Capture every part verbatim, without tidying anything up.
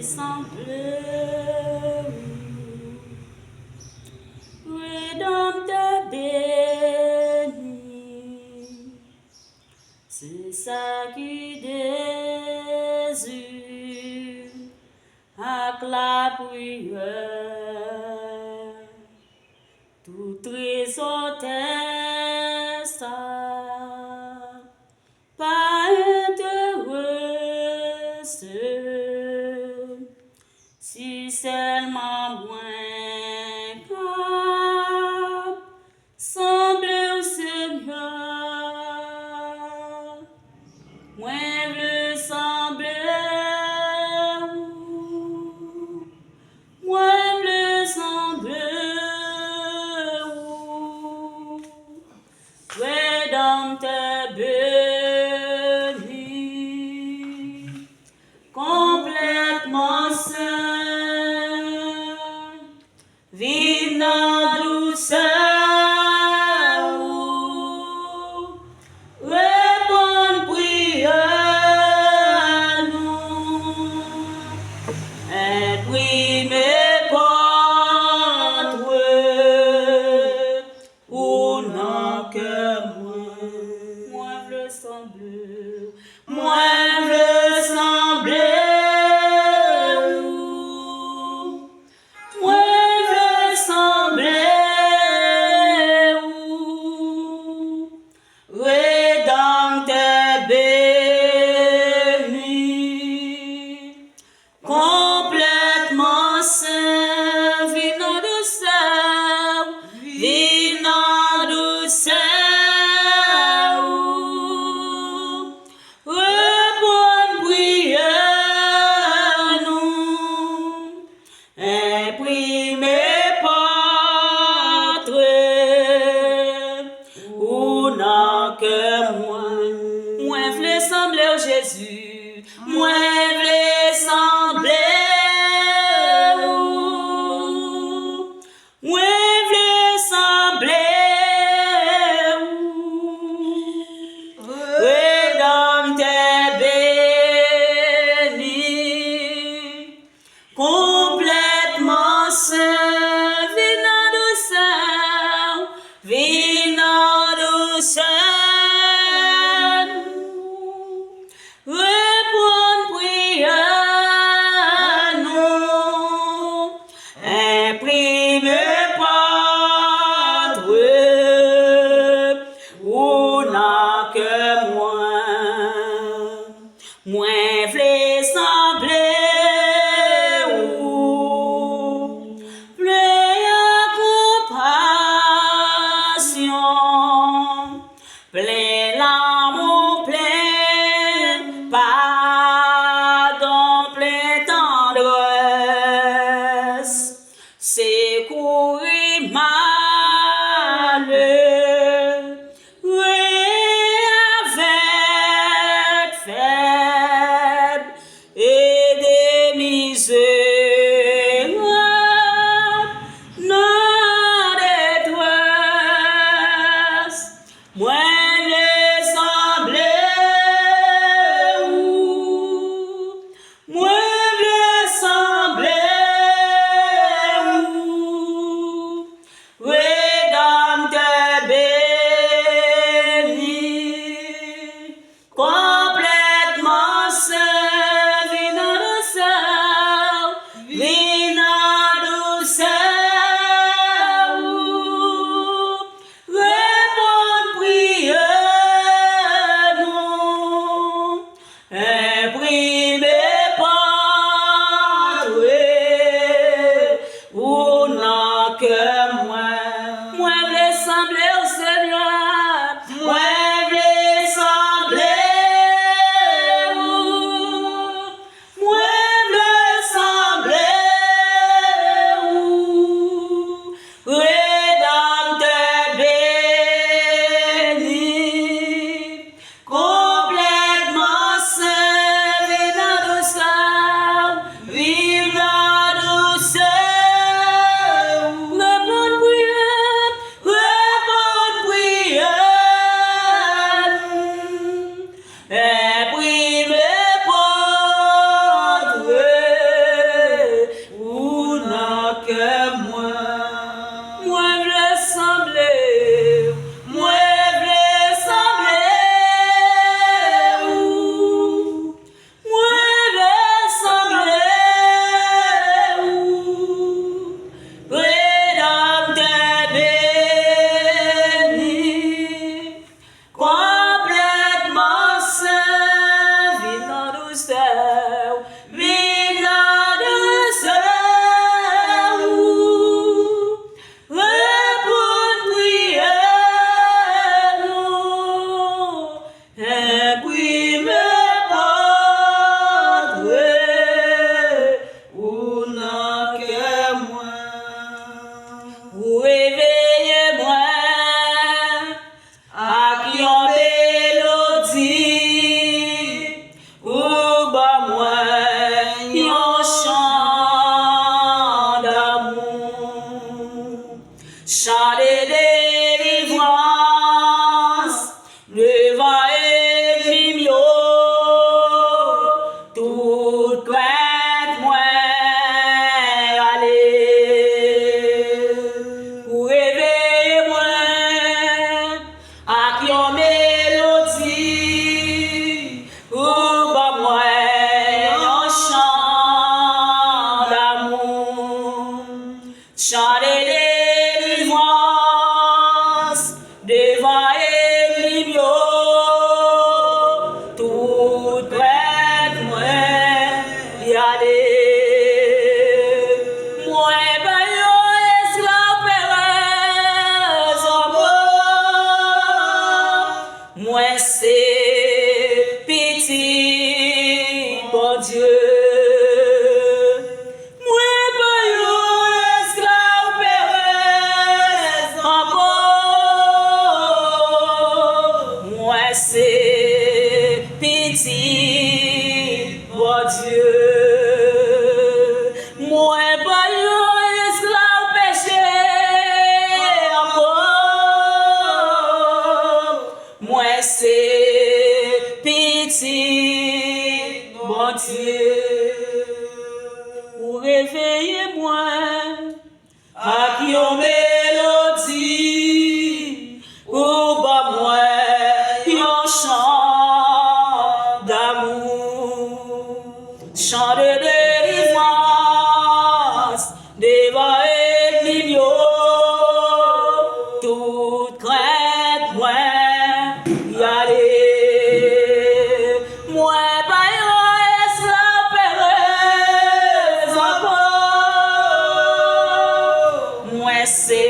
Sanble ou, Redanmtè beni, se sa ki dezi ak lapriyè. Tout trezò tè sa pa enterese m, si sèlman mwen kab sanble w, Senyè. Mwen vle sanble w. Mwen vle sanble w, Redanmtè beni, konplètman sen. Vin nan dousè ou, reponn priyè nou, enprime pòtrè ou nan kè mwen. Mwen vle sanble, mwen vle sanble ou. Mwen vle sanble ou, Redanmtè beni, konplètman sen. Vin nan dousè ou, vin nan dousè ou. Reponn priyè nou, enprime pòtrè ou nan kè mwen. Mwen vle sanble w, Jezi. Mwen vle sanble ou. Mwen vle sanble ou, Redanmtè beni, konplètman sen. Vin nan dousè, vin nan dousè nou. Reponn priyè nou, enprime pòtrè ou nan kè mwen. Mwen vle sanble ou, plen konpasyon, plen lanmou, plen padon, plen tandrès. Sekouri malere avèk fèb, ede mizerab nan detrès. Mwen vle sanble Enprime pòtre ou nan kè mwen. Ou reveye mwen ak yon melodi, ou ban mwen yon chan damou. Chan de delivrans devan ènmi m yo, tout krent mwen ale. Ou reveye mwen ak yon melodi, ou ban mwen yon chan damou. Chan de delivrans devan ènmi m yo, tout krent mwen ale. Mwen pa yon esklav perèz ankò. Mwen se pitit Bondye. Mwen pa yon esklav perèz ankò. Mwen se pitit Bondye. Mwen pa yon esklav peche ankò. Mwen se pitit Bondye. Ou reveye mwen ak yon melodi, ou ban mwen yon chan damou. Chan de delivrans devan ènmi m yo, tout krent mwen ale. Mwen pa yon esklav perèz ankò. Mwen se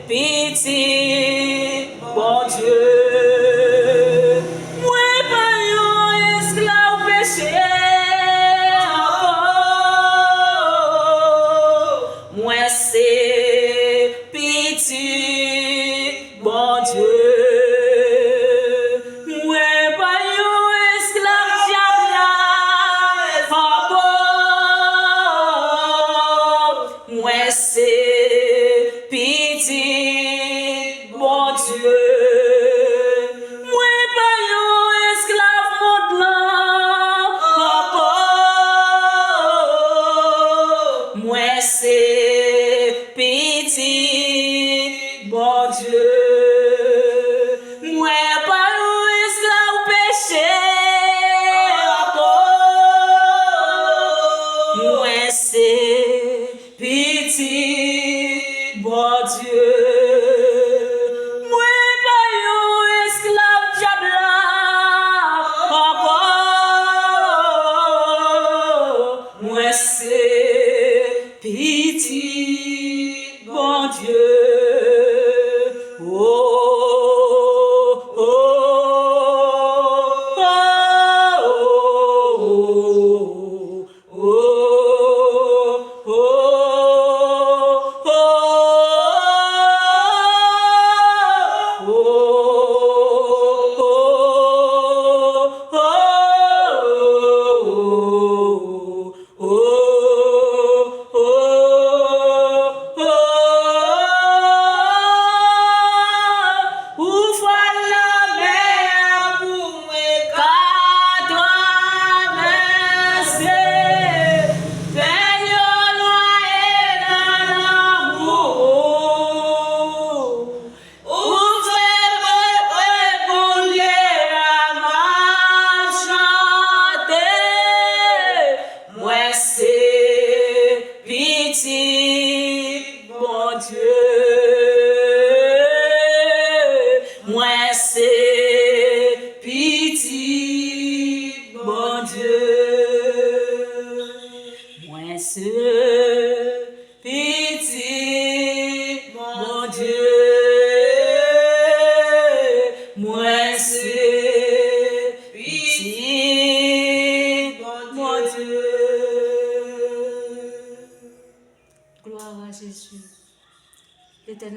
pitit Bondye.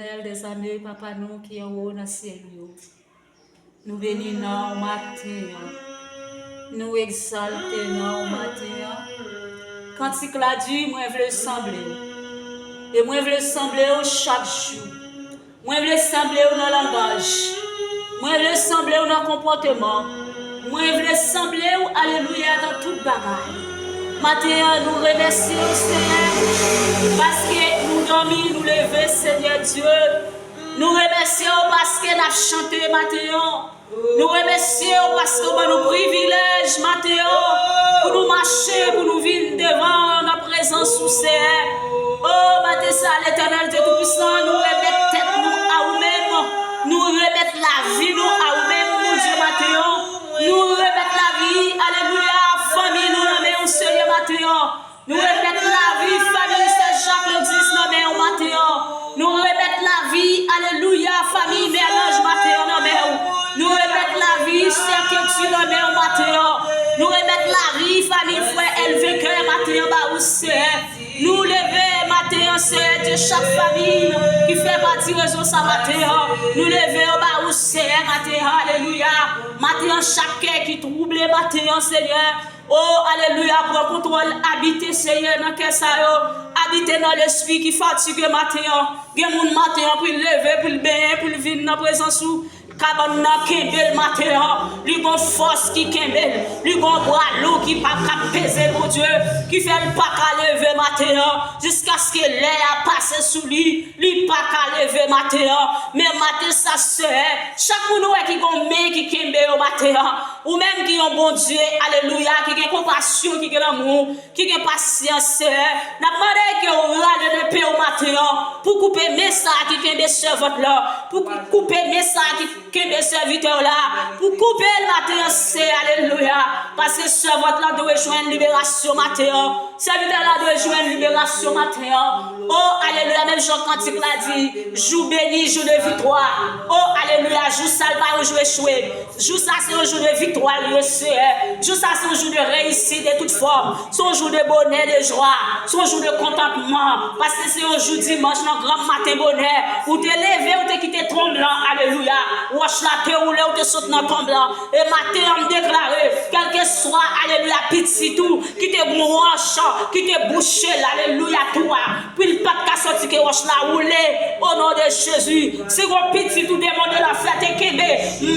Etènèl dèzame, Papa nou ki anwo nan syèl yo, nou beni non w maten an. Nou egzalte non w maten an. Kantik la di, mwen vle sanble w. E mwen vle sanble w chak jou. Mwen vle sanble w nan langaj. Mwen vle sanble w nan konpòteman. Mwen vle sanble w, alelouya, nan tout bagay. Maten an, nou remèsye w, Senyè, paske nou dòmi, nou leve, Senyè Dye. Nou remèsye w paske n ap chante maten an. Nou remèsye w paske w ban nou privilèj maten an pou nou mache, pou nou vin devan nan prezans ou, Senyè. O, maten sa, Letènèl Dye Toupisan, nou remèt tèt nou a ou menm. Nou remèt lavi nou a ou menm, Bondye, maten an. Nou remèt lavi, alelouya, fanmi nou nan men w, Senyè, maten an. Nou remèt lavi fanmi Sè Jak Landis nan men w maten an. Nou remèt lavi, alelouya, fanmi Mèlanj maten an nan men w. Nou remèt lavi Sè Keti nan men w maten an. Nou remèt lavi fanmi frè Èlvekè maten an ba ou, Seyè. Nou leve maten an, Seyè Dye, chak fanmi ki fè pati rezo sa maten an. Nou leve yo ba ou, Seyè, maten an, alelouya. Maten an, chak kè ki twouble maten an, Senyè. O, alelouya, pran kontwòl, abite, Senyè, nan kè sa yo. Abite nan lespri ki fatige maten an. Gen moun maten an pou l leve, pou l benyen, pou l vin nan prezans ou. Kabann nan kenbe l maten an. Li gon fòs ki kenbe l. Li gon bra lou ki pa ka peze l, Bondye, ki fè l pa ka leve maten an. Jiskaske lè a pase sou li, li pa ka leve maten an. Men maten sa, Seyè, chak moun ou wè ki gon men ki kenbe yo maten an. Ou menm ki yon Bondye, alelouya, ki gen konpasyon, ki gen lanmou, ki gen pasyans, Seyè. N ap mande ke w rale nepe w maten an pou koupe men sa ki kenbe sèvant la, pou koupe men sa ki kenbe sèvitè w la, pou koupe l maten an, Seyè, alelouya. Paske sèvant la dwe jwenn liberasyon maten an. Sèvitè la dwe jwenn liberasyon maten an. O, alelouya, menm jan kantik la di, jou beni, jou de viktwa. O, alelouya, jou sa l pa yon jou echwe. Jou sa se yon jou de viktwa l ye, Seyè. Jou sa se yon jou de reyisit de tout fòm. Se yon jou de bonè, de jwa. Se yon jou de kontantman. Paske se yon jou dimanch nan granmaten bonè. Ou te leve, ou te kite tonm lan, alelouya. Wòch la te woule, ou te sot nan tonm lan. E maten an, m deklare, kèlkeswa, alelouya, pitit ou ki te gon wòch ki te bouche l, alelouya, twou a, pou l pa t ka soti, ke wòch la woule, o non de Jezi. Si gon pitit ou demon de lanfè te kenbe,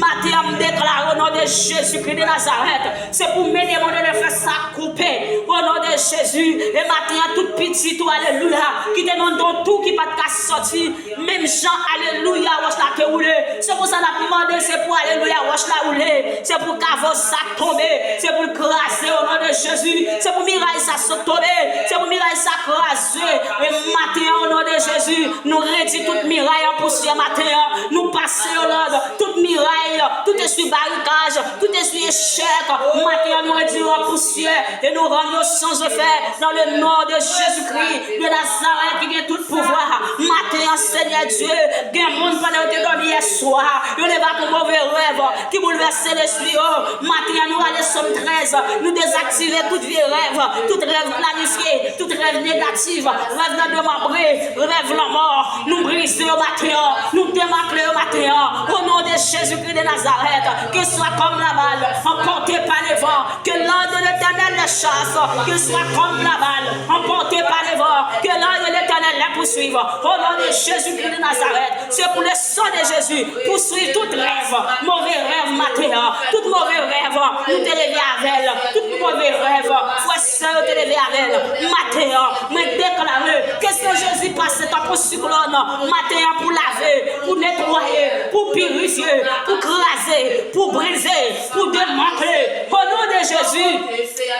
maten an, m deklare, o non de Jezikri de Nazarèt, se pou men demon de lanfè sa koupe, o non de Jezi. E maten an, tout pitit ou, alelouya, ki te nan don tou ki pa t ka soti, menm jan, alelouya, wòch la te woule. Se pou sa n ap mande, se pou, alelouya, wòch la woule. Se pou kavo sa tonbe. Se pou l kraze, o non de Jezi. Se pou miray sa sot tonbe. Se pou miray sa kraze. E maten an, o non de Jezi, nou redi tout miray an pousyè maten an. Nou pase yo lòd. Tout miray, tout espri barikaj, tout espri echèk, maten an, nou redi yo an pousyè. E nou rann yo san efè. Nan le non de Jezikri de Nazarèt ki gen tout pouvwa. Maten an, Senyè Dye, gen moun pandan yo te dòmi yè swa, yo leve ak yon move rèv ki boulvèse lespri yo. Maten an, nou rale Sòm trèz, nou dezaktive tout vye rèv, tout rèv planifye, tout rèv negatif, rèv nan demanbre, rèv lanmò. Nou brize yo maten an, nou demantle yo maten an. O non de Jezikri de Nazarèt, ke swa kòm labal, anpòte pa levan, que l'ange de l'Éternel les chasse, qu'ils soient comme la balle, emportés par les vents, que l'ange de l'Éternel les poursuive. Au nom de Jésus-Christ de Nazareth, c'est pour le sang de Jésus, poursuivre tout rèv, move rèv maten an, tout move rèv, nou te leve avè l, tout move rèv, frè sè yo te leve avè l, maten an, mwen deklare ke san Jezi pase tankou siklòn, maten an pou lave, pou netwaye, pou pirifye, pou kraze, pou brize, pou demantle. O non de Jezi,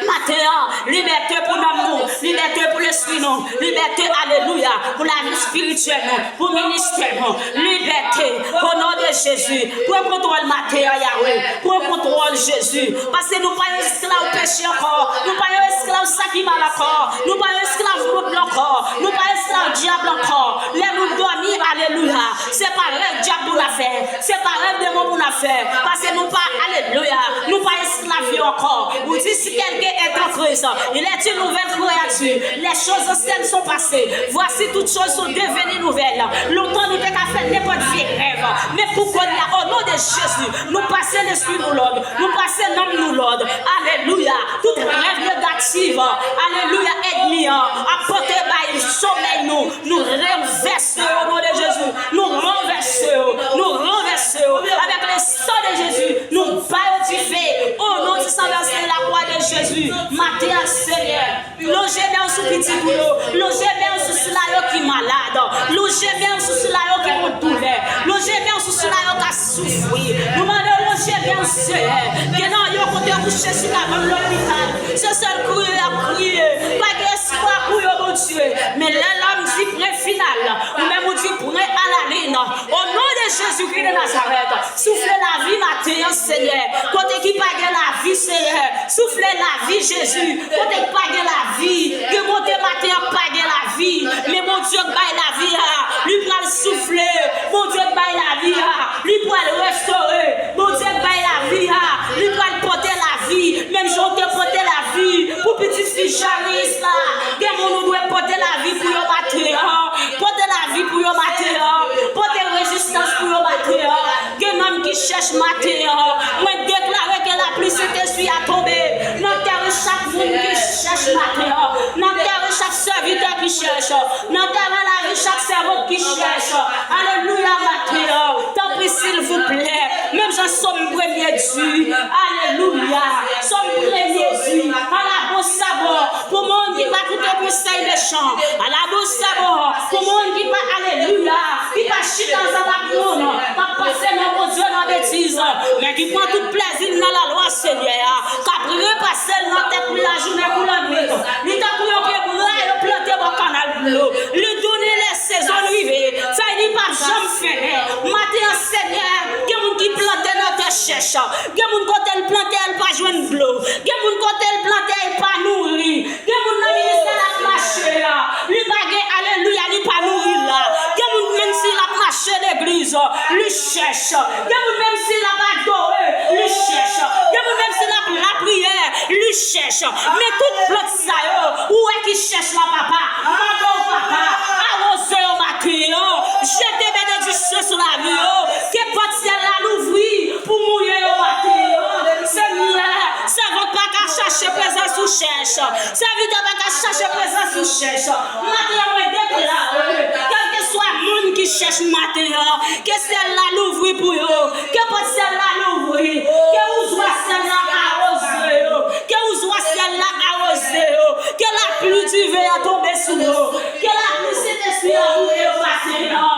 maten an, libète pou nanm nou, libète pou lespri nou, libète, alelouya, pou lavi espirityèl nou, pou ministè nou, libète, o non de Jezi. Pran kontwòl maten an, Yawe, pran kontwòl, Jezi, paske nou pa yon esklav peche ankò, nou pa yon esklav sa ki mal ankò, nou pa yon esklav mond lan ankò, nou pa esklav dyab la ankò. Lè nou dòmi, alelouya, se pa rèv dyab pou n ap fè, se pa rèv demon pou n ap fè, paske nou pa, alelouya, nou pa esklav yo ankò. Ou di, si quelqu'un est en Christ. Il est une nouvelle créature. Les choses anciennes sont passées. Voici, toutes choses sont devenues nouvelles. Lontan nou te ka fè nenpòt vye rèv. Men pou kounye a, o non de Jezi, nou pase lespri nou lòd. Nou pase nanm nou lòd. Alelouya. Tout rèv negatif, alelouya, ènmi an ap pote bay somèy nou, nou ranvèse yo o non de Jezi. Nou ranvèse yo. Nou ranvèse yo. Avèk le sang de Jésus, nou ba yo dife. O non di san vèse lakwa de Jezi. Maten an, Senyè, lonje men w sou pitit ou yo. Lonje men w sou sila yo ki malad. Lonje men w sou sila yo ki gon doulè. Lonje men w sou sila yo k ap soufri. Nou mande w lonje men w, Senyè. Gen nan yo kote yo kouche sou labann lopital. Se sèl kriye y ap kriye. Pa gen espwa pou yo, Bondye. Men lè lòm di pwen final, ou menm ou di pwen alalin. O non de Jezikri de Nazarèt, soufle lavi maten an, Senyè. Kote ki pa gen lavi, Senyè, soufle lavi, Jezi. Kote ki pa gen lavi, gen kote maten an pa gen lavi. Men Bondye k bay lavi a, li pral soufle. Bondye k bay lavi a, li pral restore. Bondye k bay lavi a, li pral pote lavi. Menm jan w te pote lavi pou pitit fi Jayis la, gen moun ou dwe pote lavi pou yo maten an. Pote lavi pou yo maten an. Pote rezistans pou yo maten an. Gen nanm ki chèch maten an. Mwen deklare ke lapli Sentespri a tonbe nan tèren chak moun ki chèch maten an. Nan tèren chak sèvitè ki chèch. Nan tèren lavi chak sèvant ki chèch. Alelouya, maten an. Tanpri, silvouplè. Menm jan Sòm premye di. Alelouya. Sòm premye di. Alabosabò. Pou moun ki pa koute konsèy mechan. Alabosabò. Pou moun ki pa, alelouya, ki pa chita ansanm ak moun k ap pase non Bondye nan betiz, men ki pran tout plèzi l nan lalwa Senyè a, k ap repase l nan tèt li lajounen kou lannwit. Li tankou yon pye bwa yo plante bò kanal dlo. Li tounen lè sezon l rive. Fèy li p ap janm fennen. Maten an, Senyè, gen moun ki plante nan tè chèch. Gen moun kote l plante a, l pa jwenn dlo. Gen moun kote l plante a, l pa nouri. Gen moun nan ministè l ap mache a, li pa gen, alelouya, li pa nouri la. Gen moun menm si l ap mache legliz, li chèch. Gen moun menm si l ap adore, li chèch. Gen moun menm si l ap lapriyè, li chèch. Men tout plant sa yo, ou wè ki chèch la, papa. Mande w, papa, awoze yo maten an. Jete benediksyon sou lavi yo. Ke pòt syèl la louvri pou mouye yo maten an. Senyè, sèvant pa ka chache prezans ou chèch. Sèvitè pa ka chache prezans ou chèch. Maten an, mwen deklare, kèlkeswa moun ki chèch maten an, ke syèl la louvri pou yo. Ke pòt syèl la louvri. Ke wouzwa syèl la awoze yo. Ke wouzwa syèl la awoze yo. Ke lapli diven an tonbe sou yo. Ke lapli Sentespri an boule yo maten an.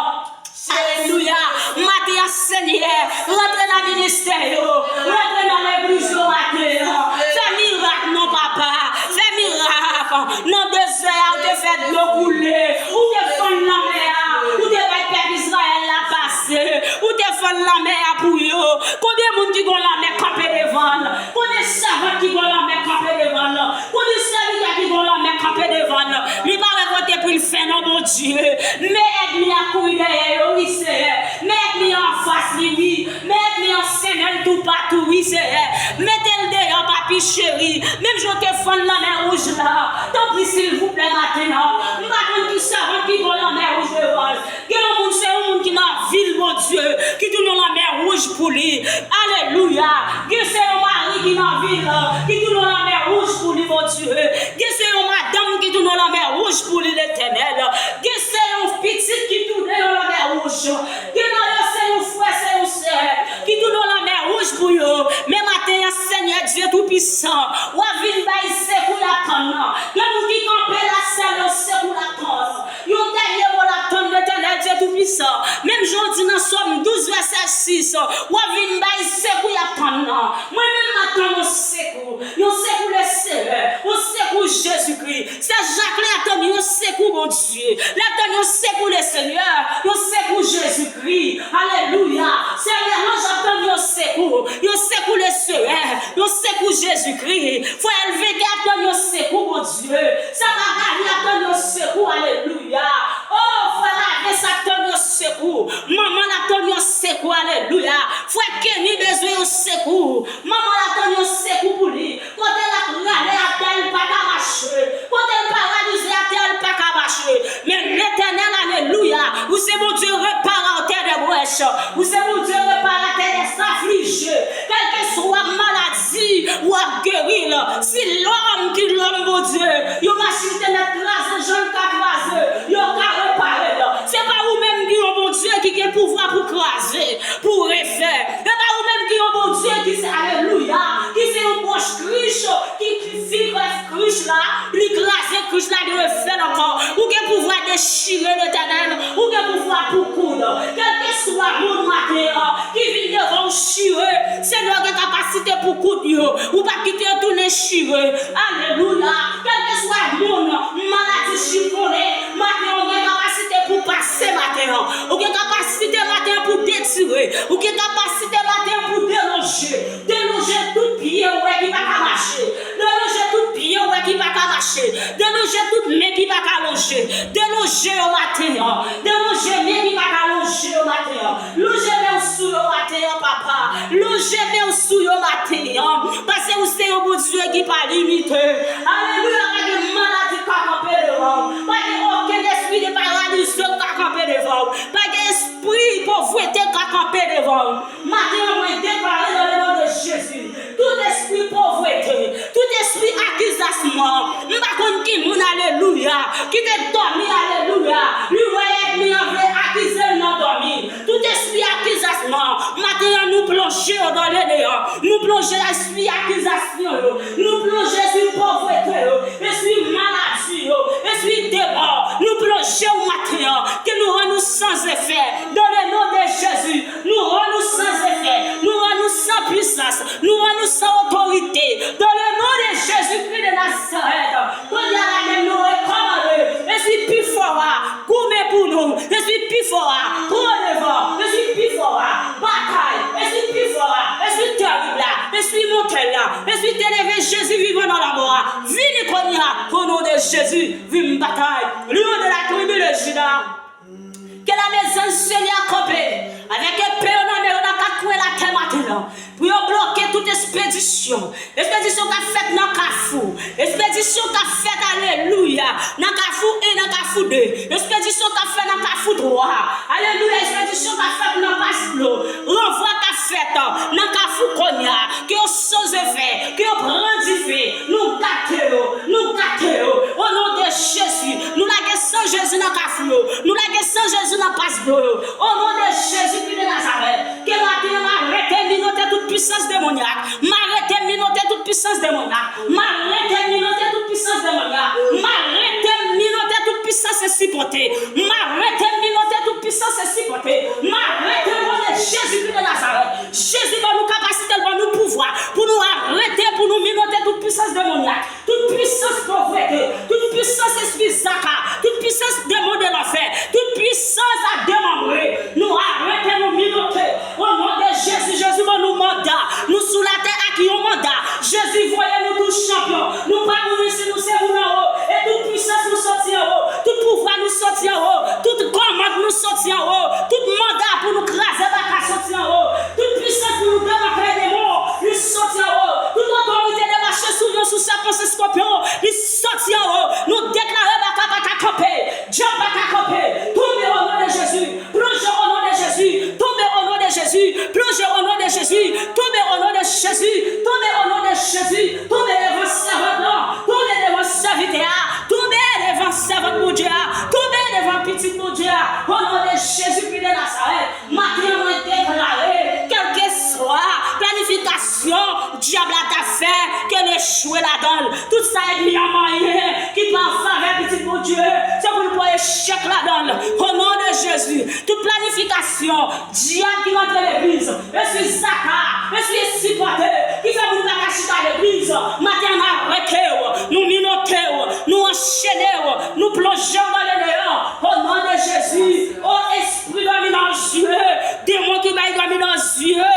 Alelouya. Maten an, Senyè, rantre nan ministè yo. Rantre nan legliz yo maten an. Fè mirak, non, papa. Fè mirak. Nan dezè a, ou te fè dlo koule. Ou te fann lanmè a. Ou te bay pèp Izrayèl la pase. Ou te fann lanmè a pou yo. Konbyen moun ki gon lanmè kanpe devan l? Konbyen sèvant ki gon lanmè kanpe devan l? Konbyen sèvitè ki gon lanmè kanpe devan l? Li pa wè kote pou l fè non, Bondye. Men ènmi a kouri dèyè yo, wi, Senyè. Men ènmi a anfas li, wi. Men ènmi a sennen l toupatou, wi, Senyè. Mete l deyò, papi cheri. Menm jan w te fann lanmè wouj la. Tanpri, silvouplè, maten an. M pa konn ki sèvant ki gon lanmè wouj devan l. Gen yon moun, se yon moun ki nan vil, Bondye, ki tounen yon lanmè wouj pou li. Alelouya. Gen se yon mari ki nan vil, ki tounen yon lanmè wouj pou li, Bondye. Gen se yon madanm ki tounen yon lanmè wouj pou li, Letènèl. Gen se yon pitit ki tounen yon lanmè wouj. Gen nan yo se yon frè, se yon sè ki tounen yon lanmè wouj pou yo. Men maten an, Senyè Dye Toupisan, w ap vin bay sekou y ap tann nan. Gen moun ki kanpe la, sèl yon sekou l ap tann. Yon dènye mo l ap tann, Letènèl Dye Toupisan. Menm jan w di nan Sòm douz vèsè sis, w ap vin bay sekou y ap tann nan. Mwen menm, m ap tann yon sekou. Yon sekou Lesenyè. Yon sekou Jezikri. Sè Jaklin ap tann yon sekou Bondye. L ap tann yon sekou Lesenyè. Yon sekou Jezikri. Alelouya. Sè Bèlanj ap tann yon sekou. Yon sekou Lesenyè. Yon sekou Jezikri. Frè Elveke ap tann yon sekou Bondye. Sè Magali ap tann yon sekou, alelouya. O, frè Lavens ap tann yon sekou. Manman l ap tann yon sekou, alelouya. Frè Kenny bezwen yon sekou. Manman l ap tann yon sekou pou li. Kote l ap rale atè l, Ou se Bondye reparatè dèzaflije. Kèlkeswa maladi, w ap geri l. Si lòm ki lòm Bondye, yon machin te mèt kraze jan l ka kraze, yo ka repare l. Se pa ou menm ki yon Bondye ki gen pouvwa pou kraze, pou refè. Se pa ou menm ki yon Bondye ki se, alelouya, ki se yon bwòch krich, ki, ki fi krèf krich la, li kraze krich la, li refè l ankò. Ou gen pouvwa dechire, Letènèl. Ou gen pouvwa pou koud. Kèlkeswa moun maten an ki vin devan w chire, Senyè, w gen kapasite pou koud yo. Ou p ap kite yo tounen chire. Alelouya. Kèlkeswa moun maladi chifonnen, maten an, ou gen kapasite pou pase maten an. Ou gen kapasite maten an pou detire. Ou gen kapasite maten an pou delonje. Delonje tout pye w wè ki pa ka mache. Delonje tout pye w wè ki pa ka mache. Delonje tout men ki pa ka lonje. Delonje yo maten an. Delonje men ki pa ka lonje yo maten an. Lonje men w sou yo maten an, papa. Lonje men w sou yo maten an. Paske ou se yon Bondye ki pa limite. Alelouya, pa gen maladi k pa kanpe devan w. Pa gen okenn espri de paralize k ka kanpe devan w. Pa gen espri povrete k ka kanpe devan w. Maten an, mwen deklare dans le nom de Jésus, tout espri povrete, tout espri akizasyon, m pa konn ki moun, alelouya, ki te dòmi, alelouya, li wè ènmi an vle akize l nan dòmi. Tout espri akizasyon, maten an, nou plonje yo dans le néant, nou plonje espri akizasyon yo, nou plonje espri povrete yo, espri maladi yo, espri demò, nou plonje yo maten an, ke nou rann nou san efè, dans le nom de Jésus. Nou rann nou san efè, nou rann nou san pwisans, nou rann nou san otorite. Dans le nom de Jésus-Christ de Nazareth, kounye a la menm nou rekòmande, espri pi fò a, goumen pou nou, espri pi fò a, pran devan, espri pi fò a, batay, espri pi fò a, espri terib la, espri mòtèl la, espri te leve Jezi vivan nan lanmò a, vini kounye a, au nom de Jésus, vin batay, Lion de la tribu de Juda. Ke lamezanj Senyè kanpe avèk epe yo nan men yo nan kat kwen latè maten an, pou yo bloke tout espedisyon. Espedisyon k ap fèt nan Kafou. Espedisyon k ap fèt, alelouya, nan Kafou en, nan Kafou de. Espedisyon k ap fèt nan Kafou twa. Alelouya, espedisyon k ap fèt nan Pas Dlo. Ranvwa k ap fèt nan Kafou kounye a. Ke yo soze fè, ke yo pran dife. Nou gate yo, nou gate yo. O non de Jezi, nou lage san Jezi nan Kafou yo. Nou lage san Jezi nan Pas Dlo yo. O non de Jezi Kris de Nazarèt, ke maten an m arete, minote tout pwisans demonyak. M arete, minote tout pwisans demonyak. M arete, minote tout pwisans demonyak. M arete, minote tout pwisans ensipote. M arete, minote tout pwisans ensipote. M arete, o non de Jezi Kris de Nazarèt. Jezi ban nou kapasite, l ban nou pouvwa pou nou arete, pou nou minote tout pwisans demonyak. Tout pwisans povrete, tout pwisans espri zaka, tout pwisans demon de lanfè, tout pwisans a demanbre, nou arete, nou minote. O non de Jezi, Jezi ban nou manda. Nou sou latè ak yon manda. Jezi voye nou tou chanpyon. Nou pa mouri si nou se moun anwo. E tout pwisans nou soti anwo. Tout pouvwa nou soti anwo. Tout kòmand nou soti anwo. Tout manda pou nou kraze baka soti anwo. Tout pwisans pou nou demantle demon, li soti anwo. Tout otorite de mache sou lyon, sou sèpan, sou eskòpyon, li soti anwo. Nou deklare baka pa ka kanpe, dyab pa ka kanpe. Tonbe o non de Jezi, plonje o non de Jezi, tonbe o non de Jezi, plonje o non de Jezi, tonbe o non de Jezi, tonbe o non de Jezi, tonbe devan sèvant lan, tonbe devan sèvitè a, tonbe devan sèvant Bondye a, tonbe devan pitit Bondye a, o non de Jezi Kris de Nazarèt. Maten an, mwen deklare, kèlkeswa planifikasyon dyab la ta fè, ke l echwe ladan l. Tout sa ènmi an manyen ki pa an favè pitit Bondye, se pou l pran echèk ladan l. O non de Jezi, tout planifikasyon dyab ki rantre legliz, espri zaka, espri ensipòte, ki fè moun pa ka chita legliz, maten an, n arete w, nou minote w, nou anchene w, nou plonje w nan le neyan. O non de Jezi, o espri dominan zye, demon ki bay dominan zye,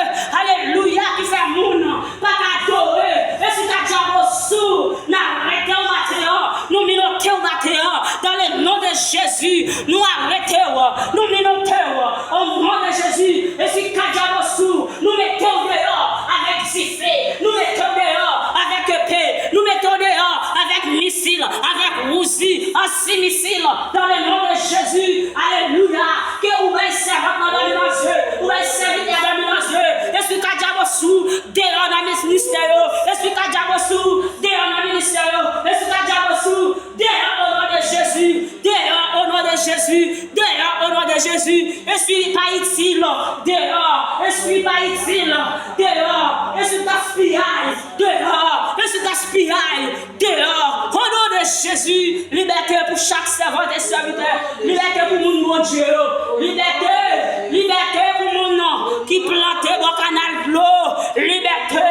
alelouya, ki fè moun pa ka adore, espri ka dyab osou, n arete w maten an, nou minote w maten an, dans le nom de Jésus, nou arete w, nou minote w, o non de Jezi, espri ka dyab osou, nou mete w deyò avèk dife, nou mete w deyò avèk epe, nou mete w deyò avèk misil, avèk wouzi, anti misil, dans le nom de Jésus, alelouya, ke ou bay sèvant lan nan men Bondye, Ouvè sèvitè Dòmi nan zye. Espri Kadjabosou, deyò nan ministè yo. Espri Kadjabosou, deyò nan ministè yo. Espri Kadjabosou, deyò o non de Jezi. Deyò o non de Jezi. Deyò o non de Jezi. Espri pa itil, deyò. Espri pa itil, deyò. Espri gaspiyay, deyò. Espri gaspiyay, deyò. O non de Jezi, libète pou chak sèvant e sèvitè. Libète pou moun Bondye yo. Libète, libète pou moun nan ki plante bò kanal dlo. Libète.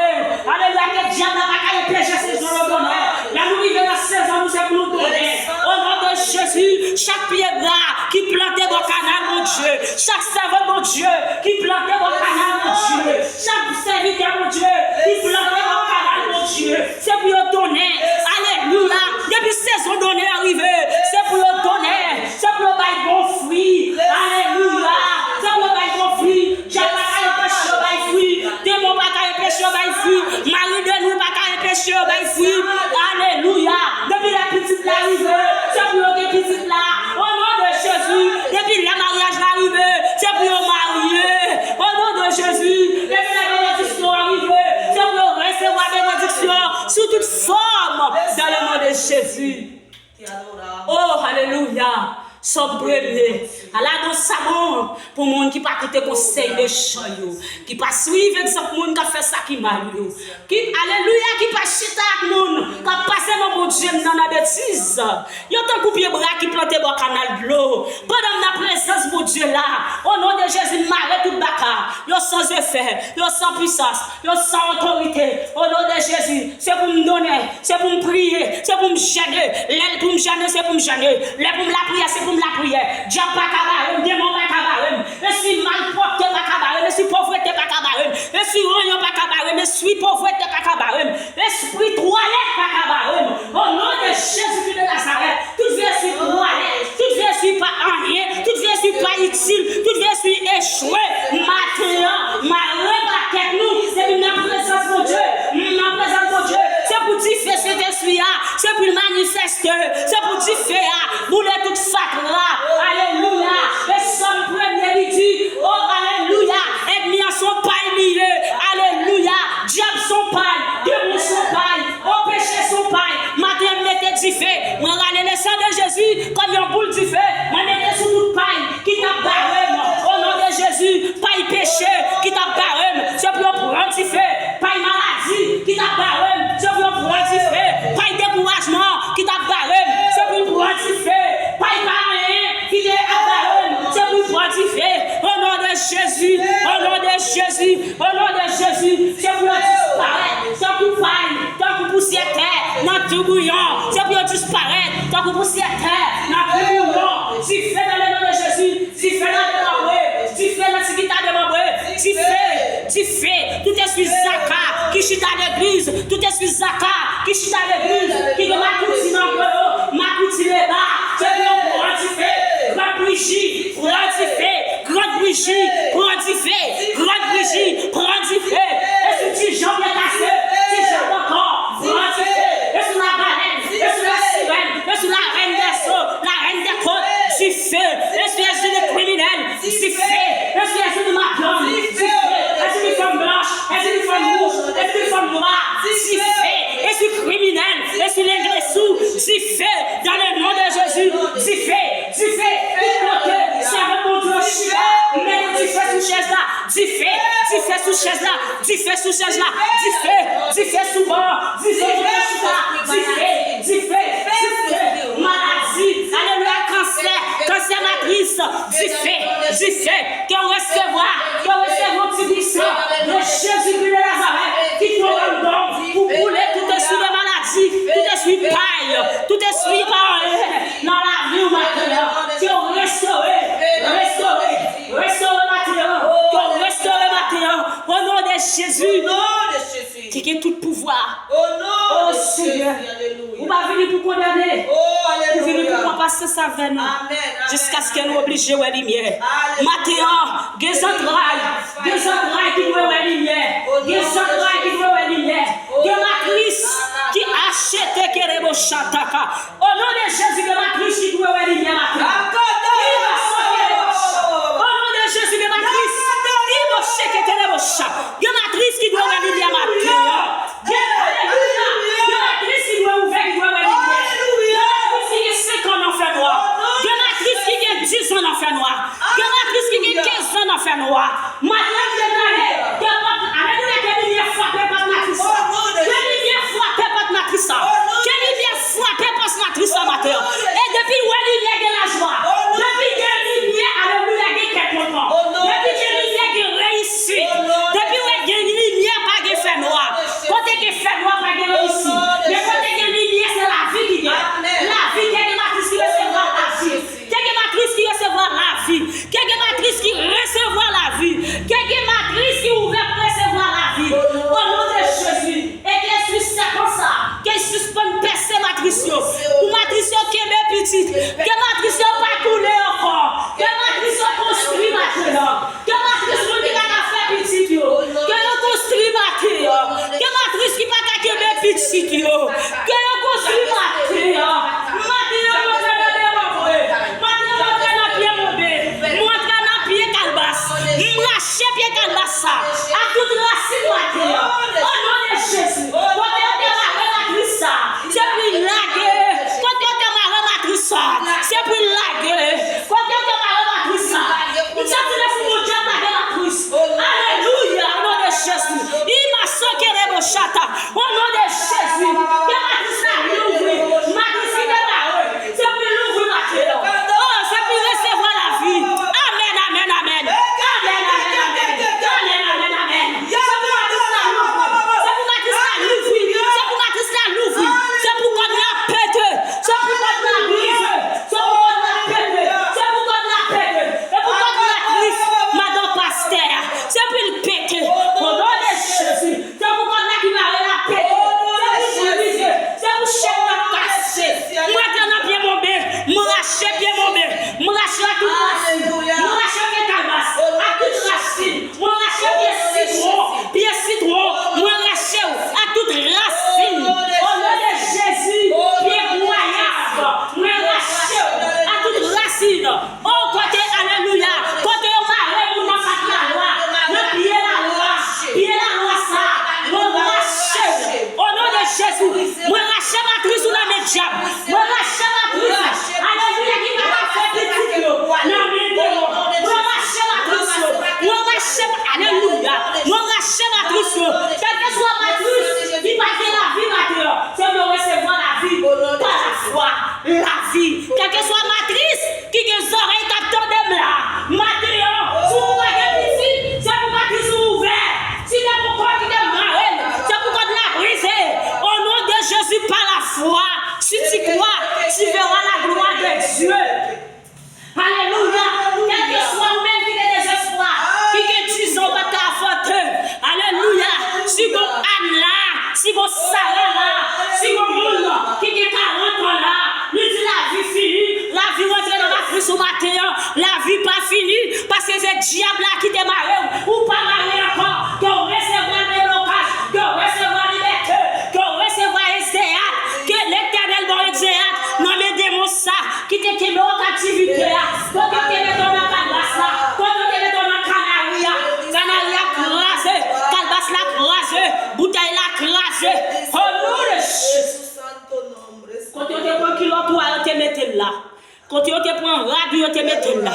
Alelouya, ke dyab la pa ka enpeche sezon yo donnen. Lè nou rive nan sezon nou, se pou nou donnen. O non de Jezi, chak pye bwa ki plante bò kanal Bondye, chak sèvant Bondye ki plante bò kanal Bondye, chak sèvitè Bondye ki plante bò kanal Bondye, se pou yo donnen. Alelouya. Depi sezon donnen an rive, se pou yo donnen. Se pou yo bay bon fwi. Alelouya. Se pou yo bay bon fwi. Dyab pa ka anpeche yo bay fwi. Demon pa ka anpeche yo bay fwi. Mari de nou pa ka anpeche yo bay fwi. Alelouya. Depi lè pitit la rive, se pou yo gen pitit la. O non de Jezi. Depi lè maryaj la rive, se pou yo marye. O non de Jezi. Depi lè benediksyon an rive, se pou yo resevwa benediksyon sou tout fòm. Dans le nom de Jésus. Oh, alelouya. Sòm premye. Ala bon sa bon pou moun ki pa koute konsèy mechan yo, ki pa swiv egzanp moun k ap fè sa ki mal yo, ki, alelouya, ki pa chita ak moun k ap pase non Bondye m nan nan betiz. Yo tankou pye bwa ki plante bò kanal dlo. Pandan m nan prezans Bondye la, o non de Jezi, m mare tout baka. Yo san efè, yo san pwisans, yo san otorite. O non de Jezi, se pou m donnen, se pou m priye, se pou m jene. Lè l pou m jene, se pou m jene. Lè pou m lapriyè, se pou m lapriyè. Dyab pa ka bare m, demon pa ka bare m. Espri malpwòpte pa ka bare m, espri povrete pa ka bare m. Espri ranyon pa ka bare m, espri povrete pa ka bare m. Espri twalèt pa ka bare m. O non de Jezikri de Nazarèt, tout vye espri twalèt, tout vye espri pa anyen, tout vye espri pa itil, tout vye espri echwe, maten an, mare pakèt nou, depi m nan prezans Bondye, m nan prezans Bondye, se pou dife Sentespri a, se pou l manifeste, se pou dife a boule tout fatra. Alelouya. E Sòm premye li di, o alelouya, ènmi an se yon pay li ye. Alelouya. Dyab se yon pay, demon se yon pay, o peche se yon pay. Maten an, m mete dife. Mwen rale le san de Jezi kòm yon boul dife. Mwen mete sou tout pay ki t ap bare m. O non de Jezi, pay peche ki t ap bare m, se pou yo pran dife. Pay maladi ki t ap bare m, se pou yo pran dife. Pay dekourajman ki t ap bare m, se pou l pran dife. Pay pa anyen ki te ap bare m, se pou l pran dife. O non de Jezi, o non de Jezi, o non de Jezi, se pou yo disparèt tankou pay, tankou pousyè tè nan tou bouyon. Se pou yo disparèt tankou pousyè tè nan tou bouyon. Dife dans le nom de Jésus. Dife nan demanbre, dife nan ti kita demanbre, dife, dife, tout espri zaka ki chita legliz, tout espri zaka ki chita legliz, ki gen makouti nan do yo, makouti leba, se pou yo pran dife, gran bouji, pran dife, gran bouji, pran dife, gran bouji, pran dife, espri ti jan byen kase, ti jan ankò, pran dife, espri labalèn, espri lasirèn, espri larèn dèzo, larèn dèkot, dife, espri eskri de kriminèl, dife, espri eskri de madanm, dife, eskri de fanm blanch, eskri de fanm wouj, eskri de fanm nwa, dife, espri kriminèl, espri lengresou, dife, dans le nom de Jésus, dife, dife, tout kote sèvant Bondye yo chita, mete dife sou chèz la, dife, dife sou chèz la, dife sou chèz la, dife, dife sou ban, dife sou chita, dife, dife, dife, maladi, alelouya, kansè, kansè matris, dife, dife, ke w resevwa, ke w resevwa yon ti bouyi san de Jezikri de Nazarèt ki tonbe anndan w pou boule tout espri de maladi, tout espri pay, tout espri pa anyen nan lavi w maten an, ke w restore, restore, restore maten an, ke w restore maten an, o non de Jezi. Ki gen tout pouvwa. O Senyè, ou pa vini pou kondane. Ou vini pou pran pasyans avè nou. Jiskaske nou oblije wè limyè. Maten an, gen zantray. Gen zantray ki dwe wè limyè. Gen zantray ki dwe wè limyè. Gen matris ki achete kerebo chataka. O non de Jezi, gen matris ki dwe wè limyè maten an. O non de Jezi, gen matris. Pitit yo, ke yo konstwi maten an. Maten an, m antre nan pye manbe. Maten an, m antre nan pye manbe. M antre nan pye kalbas. M rache pye kalbas sa. Ak tout rasin maten an. O non de Jezi. Kote yo te mare matris sa. Se pou l lage. Kote yo te mare matris sa. Se pou l lage. Kote yo te mare matris sa. M santi lespri Bondye ap lage matris. Alelouya. O non de Jezi. Imasokeleboshata. O non de Jezi, ke matris la louvri. Matris ki te mare, se pou l louvri maten an. O, se pou l resevwa lavi. Amèn, amèn, amèn. Amèn, amèn, amèn. Amèn, amèn, amèn. Se pou matris la louvri. Se pou matris la louvri. Se pou matris la louvri. Se pou kòd la pete. Se pou kòd la brize. Se pou kòd la pete. Se pou kòd la pete. Se pou kòd matris madan pastè a. Se pou l pete. O non de Jezi. Se pou kòd la ki mare la pete. Se pou brize. Se pou chèn nan kase. M antre nan pye manbe. M rache pye manbe. M rache ak tout rasin. M rache pye kalbas ak tout rasin. M rache pye sitwon. Pye sitwon. M rache w ak tout rasin. O non de Jezi. Pye gwayav. M rache w ak tout rasin. O kote, alelouya, kote yo mare moun nan pat lalwa, nan pye lalwa, pye lalwa sa, mwen rache l. O non de Jezi, mwen rache matris ou nan men dyab. Mwen rache matris, alelouya, ki pa ka fè pitit yo nan men demon. Mwen rache matris yo. Mwen rache, alelouya. Mwen rache matris yo. Kèlkeswa matris ki pa gen lavi maten an, se pou yo resevwa lavi pa lafwa. Lavi. Kèlkeswa matris ki gen zòrèy k ap tande m la, maten an, si w pa gen pitit, se pou matris ou ouvè. Si te gon kòd ki te mare l, se pou kòd la brize. O non de Jezi, pa lafwa, si tu crois, tu verras la gloire de Dieu. Alelouya. Kèlkeswa ou menm ki gen dezespwa, ki gen dizan ou pa t ka afwonte. Alelouya. Si gon Ann la, si gon Sara la, si gon moun ki gen karant an la, li di lavi fini, lavi w antre nan matris ou maten an, lavi pa fini, paske se dyab la ki te mare w, ou pa mare ankò, ke w resevwa deblokaj, ke w resevwa libète, ke w resevwa egzeyat, ke Letènèl ba w egzeyat nan men demon sa ki te kenbe w an kaptivite a, kote yo te mete w nan kalbas la, kote yo te mete w nan kanari a, kanari a kraze, kalbas la kraze, boutèy la kraze. O non de Jezi. Kote yo te pran kilòt ou a, yo te mete l la. Kote yo te pran rad ou, yo te mete l la.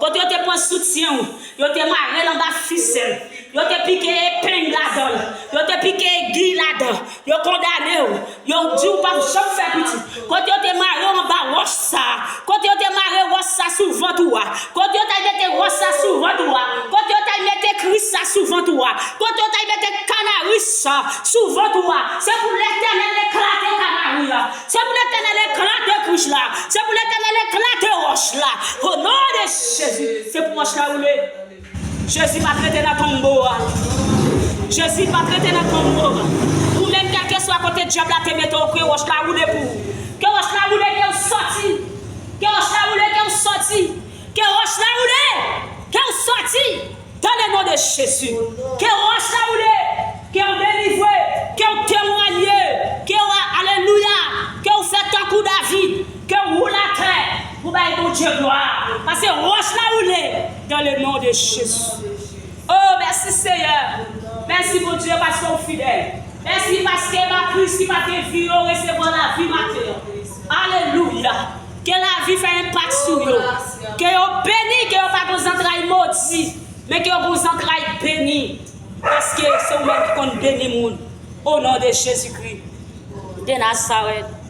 Kote yo te pran soutyen ou, yo te mare l anba fisèl. Yo te pike epeng ladan l. Yo te pike egli ladan. Yo kondane w. Yo di w p ap janm fè pitit. Kote yo te mare w anba wòch sa. Kote yo te mare wòch sa sou vant ou a. Kote yo t al mete wòch sa sou vant ou a. Kote yo t al mete kris sa sou vant ou a. Kote yo t al mete kanari sa sou vant ou a. Se pou Letènèl eklate kanari a. Se pou Letènèl eklate kris la. Se pou Letènèl eklate wòch la. O non de Jezi. Se pou wòch la woule. Jezi p ap rete nan tonbo a. Jezi p ap rete nan tonbo a. Ou menm, kèlkeswa kote dyab la te mete w, ke wòch la woule pou ou. Ke wòch la woule, ke w sòti. Ke wòch la woule, ke w sòti. Ke wòch la woule, ke w sòti. Dans le nom de Jésus. Ke wòch la woule, ke w delivre, ke w temwanye, ke w, alelouya, ke w fè tankou David, ke w woule atè pou bay Bondye glwa. Paske wòch la woule, dans le nom de Jésus. Oh, mèsi, Seyè. Mèsi, Bondye, paske w fidèl. Mèsi paske matris ki pa gen vi yo resevwa lavi maten an. Alelouya. Ke lavi fè enpak sou yo. Ke yo beni, ke yo pa gon zantray modi, men ke yo gon zantray beni. Paske se ou menm ki konn beni moun. O non de Jezikri de Nazarèt.